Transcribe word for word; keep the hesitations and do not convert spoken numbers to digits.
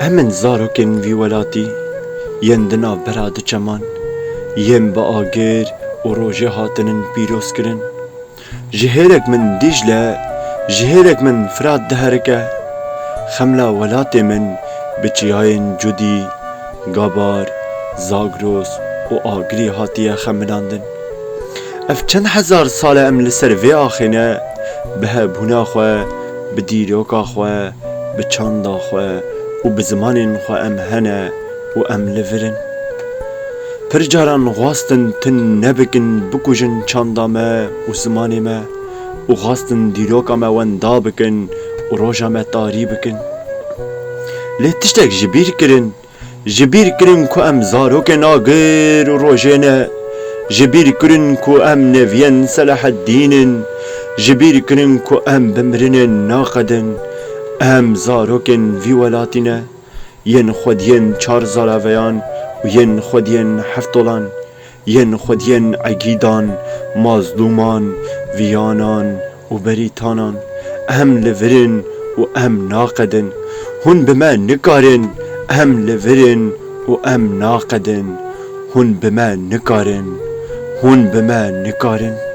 Em in zarokên vî welatî, yên di navbera du çeman, yên bi agir û rojê hatinin pîrozkirin. Ji hêrek min Dîcle, ji hêrek min Firat diherike. Xemla welatê min bi çiyayên Cudî, Gabar, Zagros û Agirî hatiye xemilandin. Ev çend hezar sal e em li ser vê axê ne, bi hebûna xwe, bi dîroka xwe, bi çanda xwe û bi zimanên xwe em hene û em li vir in. Pir caran xwestin tun nebikin, bikujin çanda me û zimanê me û xwestin dîroka me wenda bikin û roja me tarî bikin. Lê tiştek ji bîr kirin, ji bîr kirin ku em zarokên agir û rojê ne, ji bîr kirin ku em neviyên Selaheddîn in, ji bîr kirin ku em bi mirinê naqedin. Em zarokên vî welatî ne, yên xwediyên çar zalaveyan û yên xwediyên heftolan, yên xwediyên egîdan, mazlûman, viyanan û berîtanan. Em li vir in û em naqedin. Hûn bi me nikarin, em li vir in û em naqedin. Hûn bi me nikarin, hûn bi me nikarin.